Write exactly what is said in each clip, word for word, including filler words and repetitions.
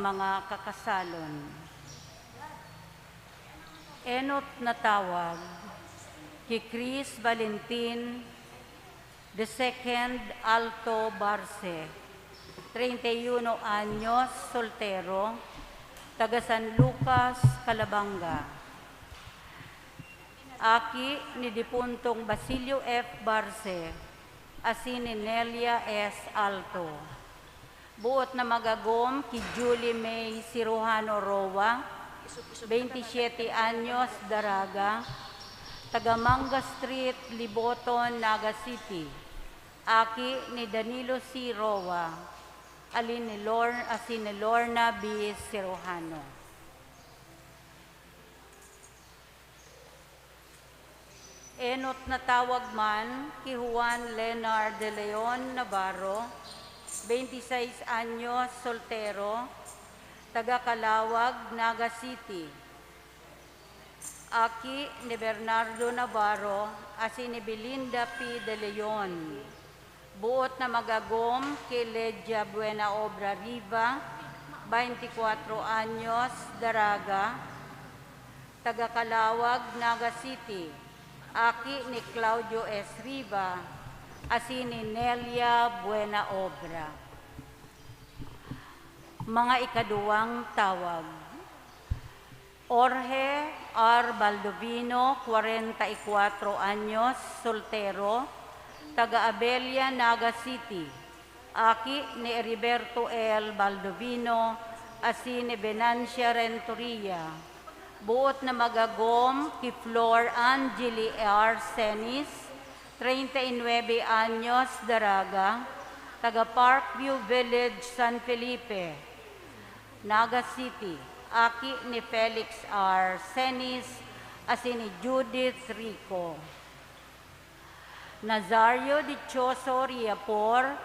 Mga kakasalon. Enot na tawag, ki Chris Valentin the second Alto Barce, treinta y uno anyos, soltero, taga San Lucas, Calabanga. Aki ni dipuntong Basilio F. Barce, asin ni Nelia S. Alto. Buot na magagom ki Julie May Sirojano Roa, veintisiete anyos, daraga, taga Manga Street, Liboton, Naga City, aki ni Danilo C. Roa, alin ni Lor-, asin ni Lorna B. Sirojano. Enot na tawag man ki Juan Leonard de Leon Navarro, veintiseis anyos, soltero, taga Calawag, Naga City. Aki ni Bernardo Navarro asin ni Belinda P. de Leon. Buot na magagom ki Ledia Buena Obra Riva, veinticuatro anyos, daraga, taga Calawag, Naga City, aki ni Claudio S. Riva asin ni Nelia Buena Obra. Mga ikaduwang tawag. Jorge R. Baldovino, kwarenta y kwatro anyos, soltero, taga Abella, Naga City, aki ni Heriberto L. Baldovino asin ni Venancia Rentoria. Buot na magagom ki Flor Angeli R. Cenis, treinta y nueve anyos, daraga, taga Parkview Village, San Felipe, Naga City, aki ni Felix R. Cenis asin ni Judith Rico. Nazario Dichoso Riapor,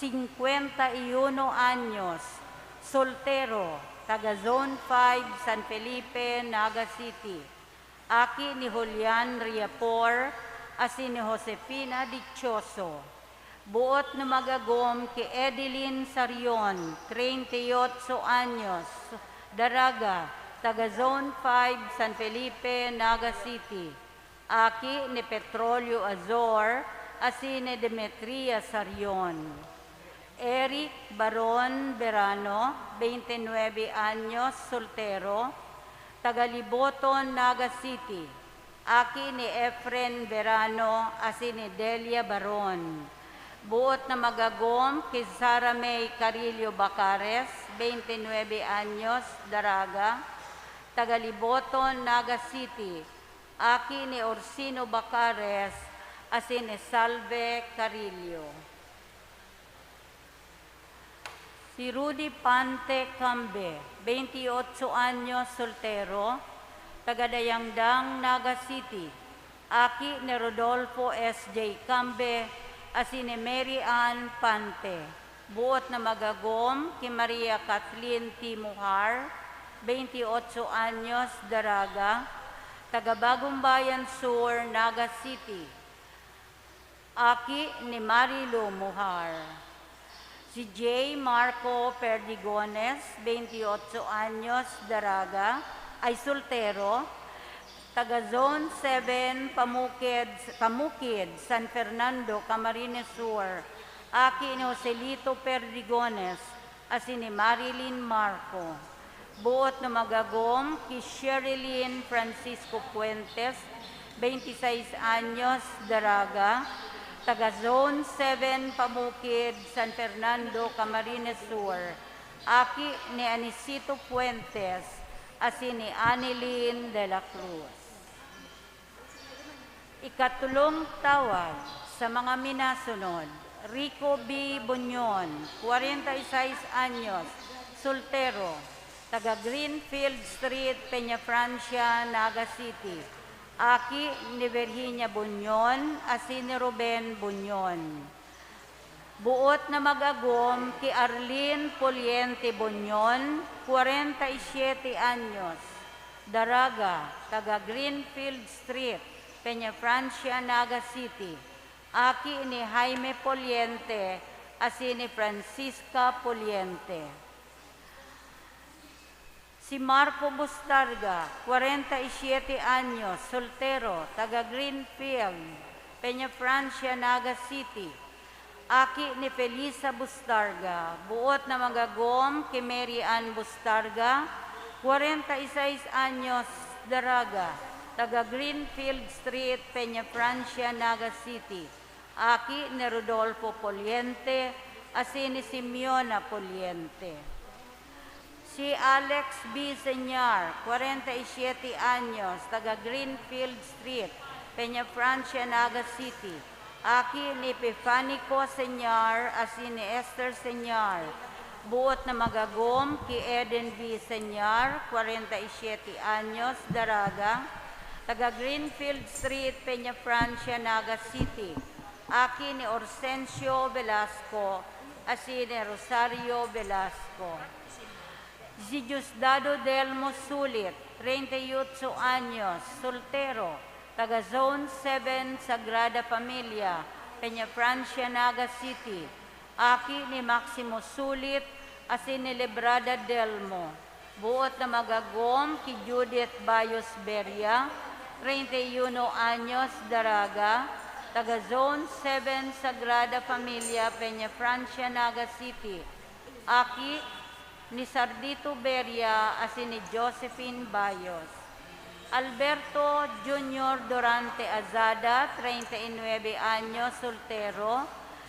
cincuenta y uno anyos, soltero, taga Zone five, San Felipe, Naga City, aki ni Julian Riapor asin ni Josefina Dichoso. Buot na magagom ki Edeline Sarion, treinta y ocho anyos, daraga, taga Zone five, San Felipe, Naga City, aki ni Petrolio Azor asin ni Demetria Sarion. Eric Baron Berano, veintinuebe anyos, soltero, taga Liboton, Naga City, aki ni Efren Berano asin ni Delia Baron. Buot na magagom ki Sara May Carillo Bacares, veintinuebe anyos, daraga, taga Liboton, Naga City, aki ni Orsino Bacares asin ni Salve Carillo. Si Rudy Pante Cambe, veintiotso anyos, soltero, taga Dayangdang, Naga City, aki ni Rodolfo S J Cambe asin ni Mary Ann Pante. Buot na magagom ki Maria Kathleen T. Muhar, veintiotso anyos, daraga, taga Bagumbayan Sur, Naga City, aki ni Marilu Muhar. Si J. Marco Perdigones, veintiotso anyos, daraga, ay soltero, taga Zone seven, Pamukid, Kamukid, San Fernando, Camarines Sur, aki ni Joselito Perdigones asin ni Marilyn Marco. Buot na magagom ki Sherilyn Francisco Fuentes, veintiseis anyos, daraga, taga Zone seven, Pamukid, San Fernando, Camarines Sur, aki ni Anicito Fuentes asin ni Anilyn de la Cruz. Ikatulong tawag sa mga minasunod, Rico B. Bunyon, kwarenta y seis anyos, soltero, taga Greenfield Street, Peñafrancia, Naga City, aki ni Virginia Bunyon asin ni Ruben Bunyon. Buot na mag-agom ki Arlene Puliente Bunyon, kwarenta y siyete anyos, daraga, taga Greenfield Street, Peñafrancia, Naga City, aki ni Jaime Puliente asin ni Francisca Puliente. Si Marco Bustarga, kwarenta y siyete anyos, soltero, taga Greenfield, Peñafrancia, Naga City, aki ni Felisa Bustarga, boot na magagom ki Mary Ann Bustarga, kwarenta y seis anyos, daraga, taga Greenfield Street, Peñafrancia, Naga City, aki ni Rodolfo Poliente asin ni Simeona Poliente. Si Alex B. Señar, kwarenta y siyete anyos, taga Greenfield Street, Peñafrancia, Naga City, aki ni Epifanico Señar asin ni Esther Señar, boot na magagom ki Eden B. Señar, kwarenta y siyete anyos, daraga, taga Greenfield Street, Peñafrancia, Naga City, aki ni Orsencio Velasco asin ni Rosario Velasco. Si Diosdado Delmo Sulit, treinta y ocho anyos, soltero, taga Zone seven, Sagrada Familia, Peñafrancia, Naga City, aki ni Maximo Sulit asin ni Librada Delmo, boot na magagom ki Judith Bayos Beria, treinta y uno anyos, daraga, taga Zone seven, Sagrada Familia, Peñafrancia, Naga City, aki ni Sardito Beria asin ni Josephine Bayos. Alberto Junior Durante Azada, treinta y nueve anyos, soltero,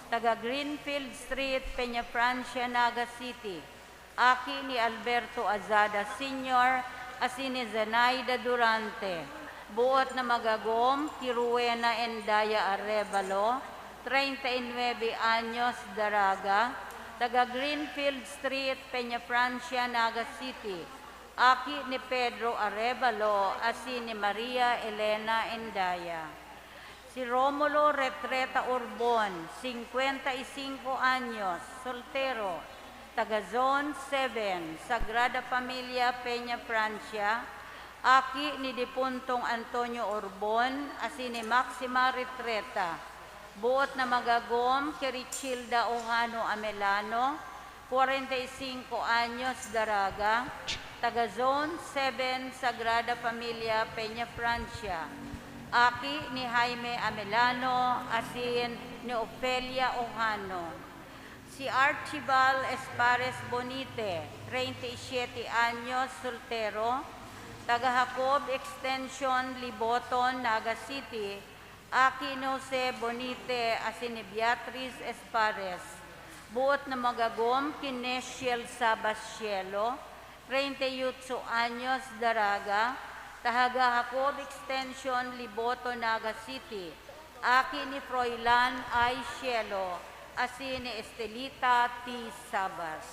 taga Greenfield Street, Peñafrancia, Naga City, aki ni Alberto Azada Senior asin ni Zenaida Durante, boot na magagom ki Rowena Endaya Arevalo, treinta y nueve anyos, daraga, taga Greenfield Street, Peñafrancia, Naga City, aki ni Pedro Arevalo asin ni Maria Elena Endaya. Si Romulo Retreta Urbon, cincuenta y cinco anyos, soltero, taga Zone seven, Sagrada Familia, Peñafrancia, aki ni dipuntong Antonio Urbon asin ni Maxima Retreta, boot na magagom ki Richilda Ojano Amelano, kwarenta y singko anyos, daraga, taga Zone seven, Sagrada Familia, Peñafrancia, aki ni Jaime Amelano asin ni Ofelia Ojano. Si Archibald Espares Bonite, treinta y siete anyos, soltero, taga Jacob Extension, Liboton, Naga City, aki ni Jose Bonite asin ni Beatriz Espares, boot na magagom ki Neshiel Sabas Cielo, treinta y ocho anyos, daraga, taga Jacob Extension, Liboton, Naga City, aki ni Froilan Ay Cielo asin ni Estelita T. Sabas.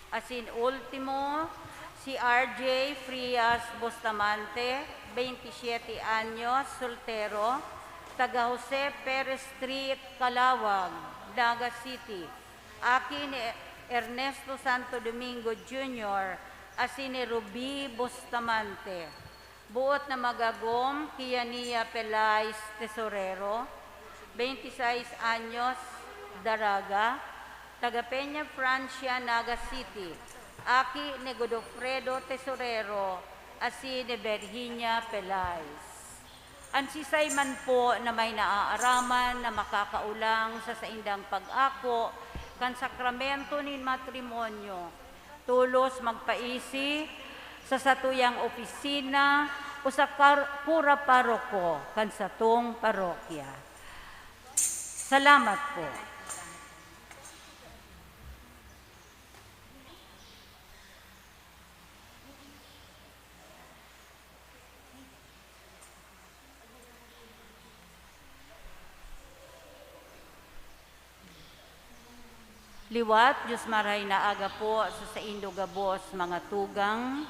Asin ultimo, si R J Frias Bustamante, veintisiete anyos, soltero, taga Jose Perez Street, Calawag, Naga City, aki ni Ernesto Santo Domingo Junior asin ni Ruby Bustamante. Boot na magagom ki Yania Pelais Tesorero, veintiseis anyos, daraga, taga Peñafrancia, Naga City, aki ni Godofredo Tesorero asin ni Virginia Pelais. An siisay man po na may naaaraman na makakaolang sa saindang pag-ako kan sakramento nin matrimonyo, tolos magpaisi sa satuyang opisina o sa kar-, kura paroko kan satong parokya. Salamat po. Liwat, Diyos Marahay na aga po sa saindo gabos, mga tugang.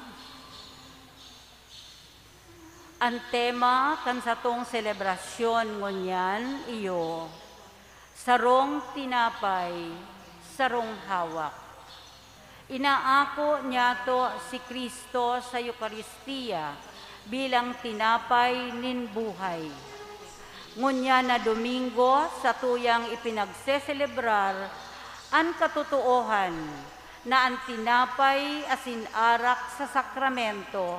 An tema kan satong selebrasyon ngunyan iyo, sarong tinapay, sarong hawak. Inaako niyato si Cristo sa Eukaristia bilang tinapay nin buhay. Ngunyan na Domingo, satuyang ipinagseselebrar an katotoohan na an tinapay asin arak sa sakramento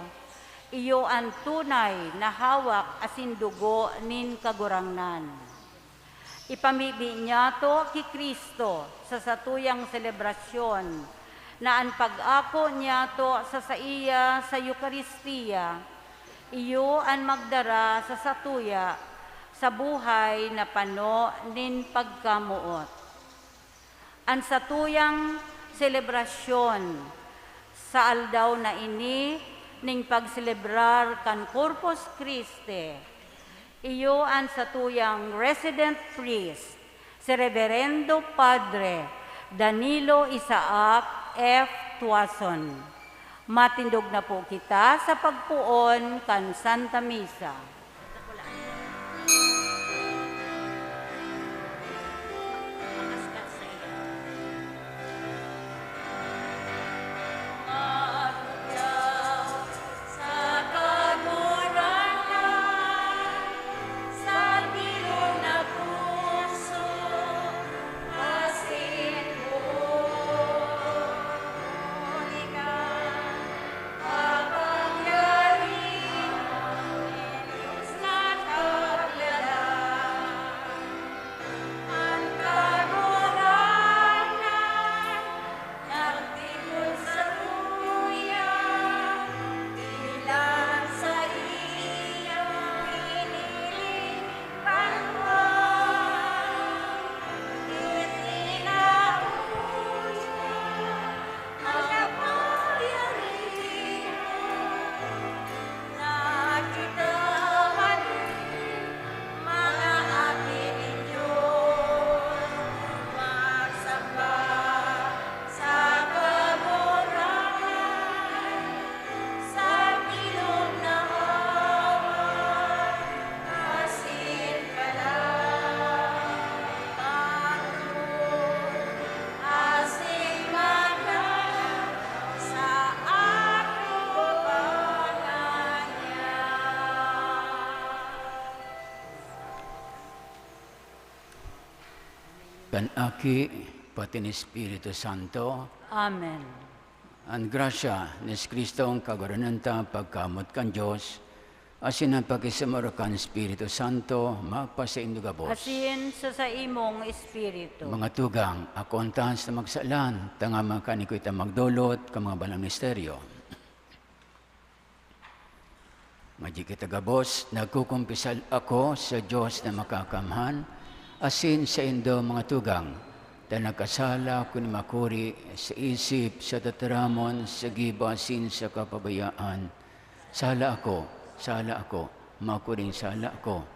iyo an tunay na hawak asin dugo nin Kagurangnan. Ipamibi niyato ki Cristo sa satuyang selebrasyon na an pag-ako niyato sa saiya sa Eukaristia iyo an magdara sa satuya sa buhay na pano nin pagkamoot. An satuyang selebrasyon sa aldaw na ini ning pagselebrar kan Corpus Christi, iyo an satuyang resident priest, si Reverendo Padre Danilo Isaac F. Tuason. Matindog na po kita sa pagpoon kan Santa Misa. Kan Aki, pati ni Espiritu Santo. Amen. An grasya ni Jesu-Cristo, an Kagurangnan ta, pagkamoot kan Dios, asin an pakisumaro kan Espiritu Santo, magpasaindo gabos. Asin sa saimong espiritu. Mga tugang, ako an taas na magsalan, tangaman kan ikoy ta magdolot kan mga banal na misteryo. Madi kita gabos, nagkukumpisal ako sa Dios na Makakamhan, asin saindo, mga tugang, ta nagkasala ako ni makuri sa isip, sa tataramon, sa gibo, asin sa kapabayaan. Sala ako, sala ako, makuring sala ako.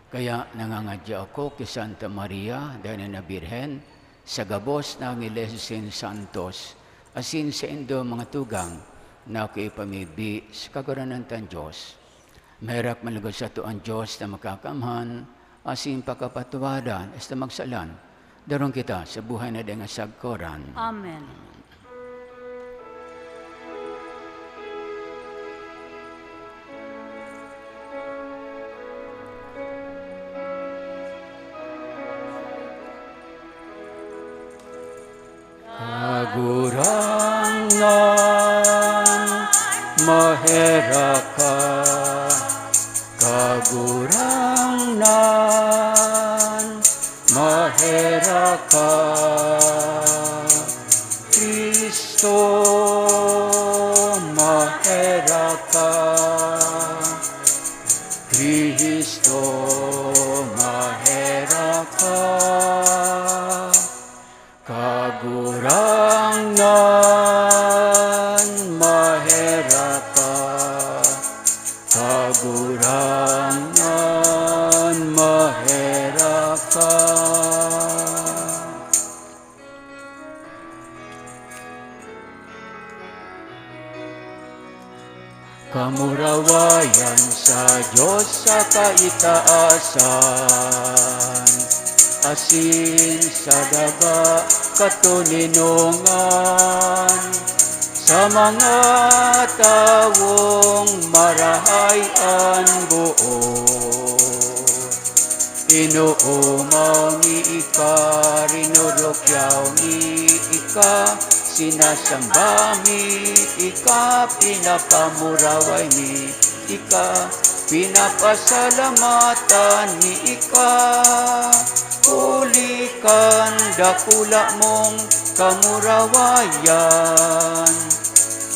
Kaya nangangadya ako ki Santa Maria, danay na Birhen, sa gabos na angeles asin santos, asin saindo, mga tugang, na ako ipamibi sa Kagurangnan tang Dios. Maherak manlugod sato an Dios na Makakamhan, asin pakapatawadan, hasta magsalan. Darong kita sa buhay na daing asagkoran. Amen. Kagurangnan, maherak ka. Kagurangnan, maherak ka. Cristo, maherak ka. Cristo, maherak ka. Kagurangnan, maherak ka. Kagurangnan, maherak ka. Kamurawayan sa Dios sa kaitaasan, asin sa daga katoninongan, sa mga tawong marahay an boot. Inoomaw mi ika, rinurukyaw mi ika, sinasamba mi ika, pinapamuraway mi ika, pinapasalamatan mi ika, huli kan dakula mong kamurawayan.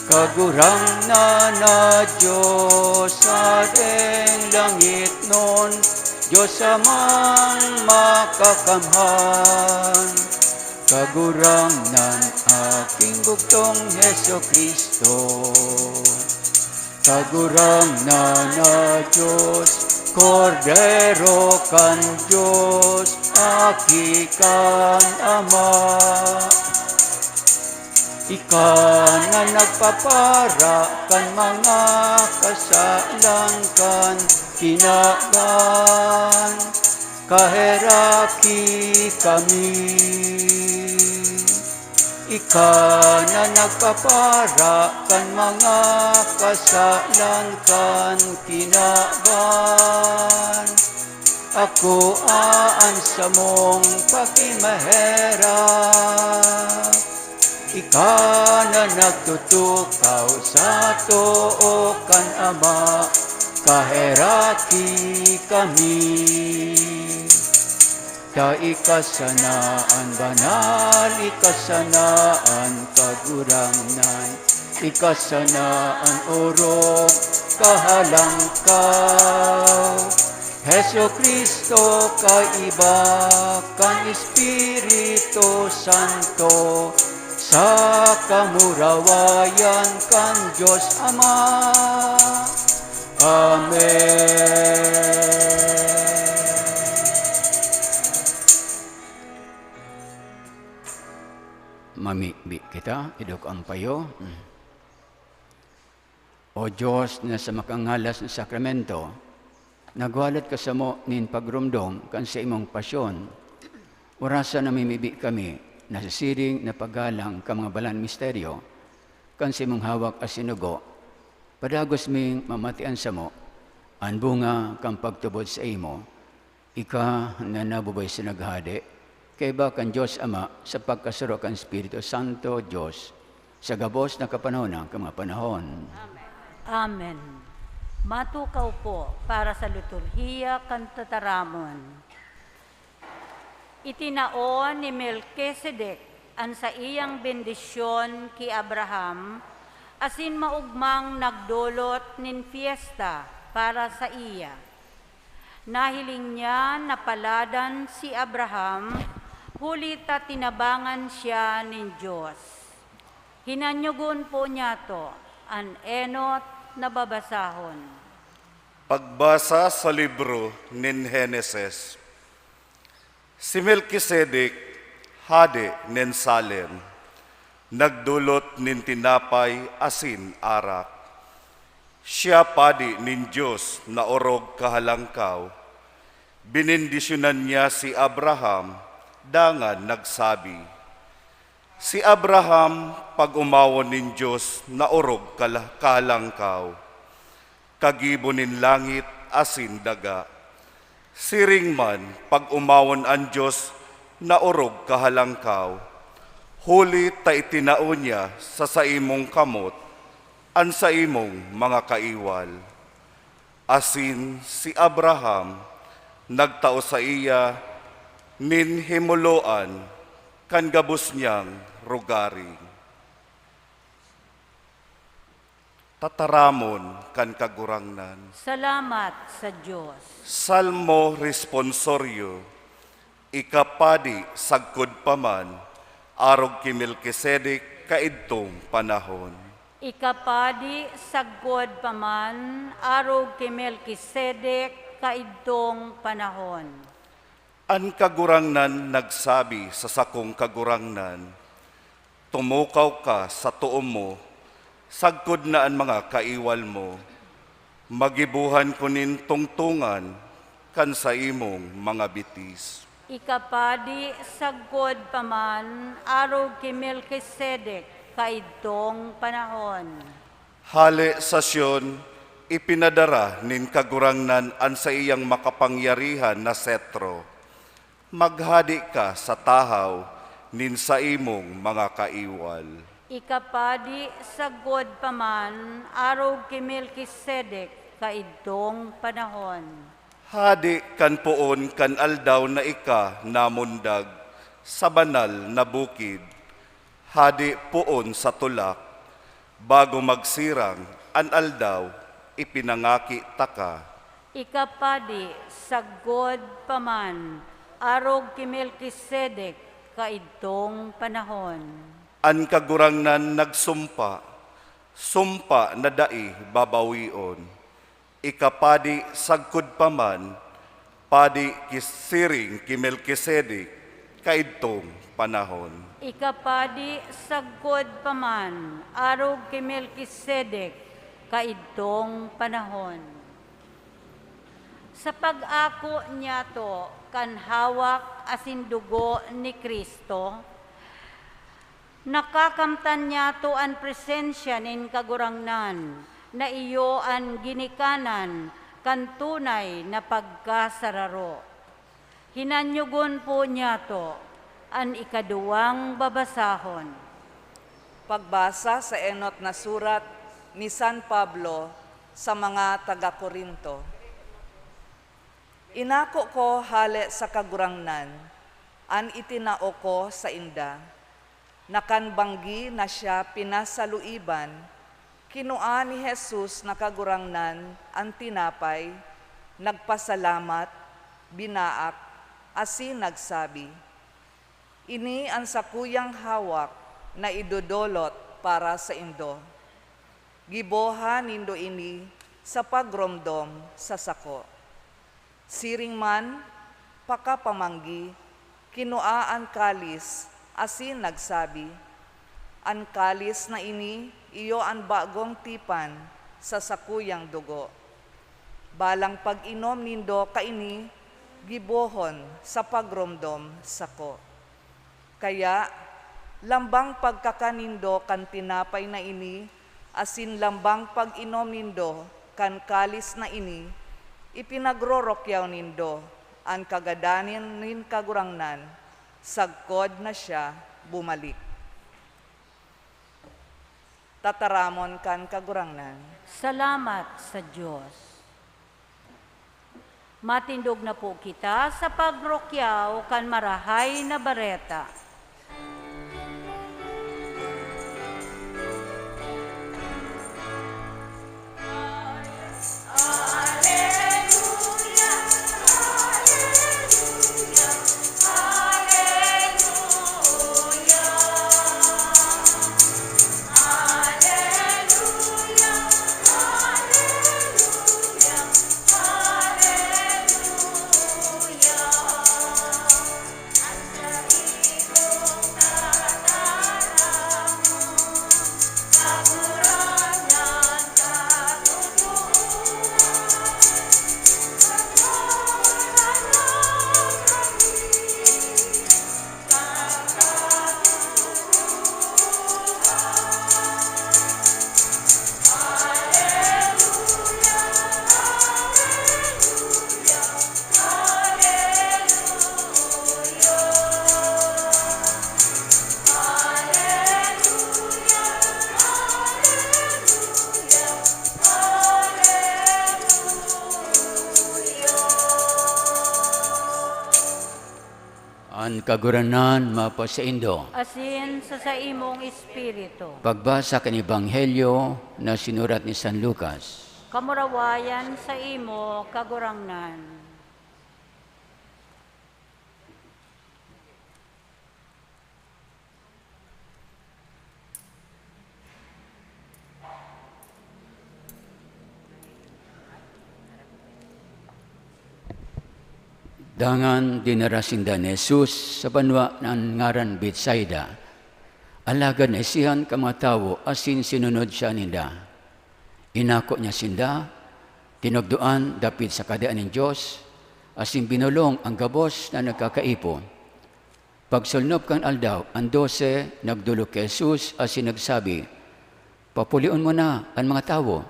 Kagurangnan na Dios, Hadeng langitnon, Dios Amang makakamhan, Kagurangnan, aking bugtong Jesu-Cristo. Kagurangnan na Dios, Kordero kan Dios, Aki kan Ama. Ika na nagpapara kan mga kasalan kan kinaban, kaheraki kami. Ika na nagpapara kan mga kasalan kan kinaban, akoa an samong pakimaherak. Ika na nagtutukaw sa too kan Ama, kaheraki kami. Ta ika sana an banal, ika sana an kagurangnan, ika sana an orog kahalangkaw. Jesu-Cristo, kaiba kan Espiritu Santo, sa kamurawayan kan Dios Ama. Amen. Mamibi kita, idok ang payo. O Dios na sa makangalas na sakramento, nagwalat ka samo nin pagromdom kan saimong pasyon. Orasa namimibi kami na sa siring na paggalang kan mga balang misteryo kan saimong hawak asin dugo, padagos ming mamatian samo an bunga kan pagtubod saimo. Ika na nabubuhay sa naghahade, kaiba kan Dios Ama, sa pagkasaro kan Espiritu Santo, Dios, sa gabos na kapanahonan kan mga panahon. Amen. Matukaw po para sa liturhiya kan tataramon. Itinao ni Melkisedek an saiyang bendisyon ki Abraham, asin maogmang nagdolot nin pyesta para saiya. Nahiling niya na paladan si Abraham, huli ta tinabangan siya nin Dios. Hinanyogon po niyato an enot na babasahon. Pagbasa sa libro nin Henesis. Si Melkisedek, hade nin Salem, nagdolot nin tinapay asin arak. Siya padi nin Dios na orog kahalangkaw. Benendisyonan niya si Abraham, dangan nagsabi, "Si Abraham, pag-omawon nin Dios na orog kala-, kahalangkaw, kagibo nin langit asin daga. Siring man, pag-omawon an Dios na orog kahalangkaw, huli ta itinao niya sa saimong kamot an saimong mga kaiwal." Asin si Abraham nagtao saiya nin himoloan kan gabos niyang rugari. Tataramon kan Kagurangnan. Salamat sa Dios. Salmo Responsorio. Ika padi sagkod pa man, arog ki Melkisedek kaidtong panahon. Ika padi sagkod pa man, arog ki Melkisedek kaidtong panahon. An Kagurangnan nagsabi sa sakong kagurangnan, "Tumukaw ka sa too mo, sagkod na an mga kaiwal mo. Magibohan ko nin tungtongan kan saimong mga bitis." Ika padi sagkod pa man, arog ki Melkisedek kaidtong panahon. Hale sa Sion, Ipinadara nin Kagurangnan an saiyang makapangyarihan na setro. Maghade ka sa tahaw nin saimong mga kaiwal. Ika padi sagkod pa man, arog ki Melkisedek kaidtong panahon. Hade kan poon kan aldaw na ika namundag sa banal na bukid. Hade poon sa tulak, bago magsirang an aldaw, ipinangaki taka. Ika padi sagkod pa man, arog ki Melkisedek kaidtong panahon. An Kagurangnan nagsumpa, sumpa na dai babawion. Ika padi sagkod pa man, padi ki siring ki Melkisedek kaidtong panahon. Ika padi sagkod pa man, arog ki Melkisedek kaidtong panahon. Sa pag-ako niyato kan hawak asin dugo ni Cristo, nakakamtan niyato an presensya nin Kagurangnan, na iyo an ginikanan kan tunay na pagkasararo. Hinanyogon po niyato an ikaduwang babasahon. Pagbasa sa enot na surat ni San Pablo sa mga taga-Corinto. Inako ko hale sa Kagurangnan an itinao ko sainda, na kan banggi na siya pinasaluiban, kinua ni Jesus na Kagurangnan an tinapay, nagpasalamat, binaak, asin nagsabi, "Ini an sakuyang hawak na idodolot para saindo. Giboha nindo ini sa pagromdom sa sako." Siring man, pakapamanggi, kinua an kalis asin nagsabi, "An kalis na ini iyo an bagong tipan sa sakuyang dugo. Balang pag-inom nindo kaini gibohon sa pagromdom sako." Kaya, lambang pagkakan nindo kan tinapay na ini asin lambang pag-inom nindo kan kalis na ini, ipinagrorokyaw nindo an kagadanan nin Kagurangnan, sagkod na siya bumalik. Tataramon kan Kagurangnan. Salamat sa Dios. Matindog na po kita sa pagrokyaw kan Marahay na Bareta. An Kagurangnan mapasaindo. Asin sa saimong espiritu. Pagbasa kan Ebanghelyo na sinurat ni San Lucas. Kamurawayan saimo, Kagurangnan. Dangan dinara sinda ni Jesus sa banwa na an ngaran Betsaida. Alagad naisihan kan mga tawo asin sinunod siya ninda. Inako niya sinda, tinugdoan dapit sa Kahadean nin Dios, asin binolong an gabos na nagkakaipo. Pagsolnop kan aldaw, an dose nagdolok ki Jesus asin nagsabi, "Papulion mo na an mga tawo,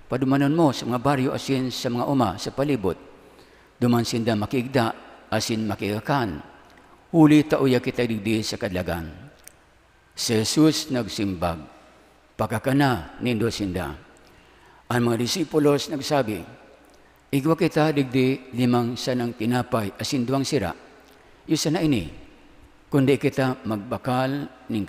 Padumanon mo sa mga baryo asin sa mga oma sa palibot. Duman sinda makigda asin makigakan, huli ta uya kita digdi sa kadalagan." Si Jesus nagsimbag, "Pakakana nindo sinda." An mga disipulos nagsabi, "Igwa kita digdi limang sanang tinapay asin duwang sira. Iyo sana ini, kundi kita magbakal nin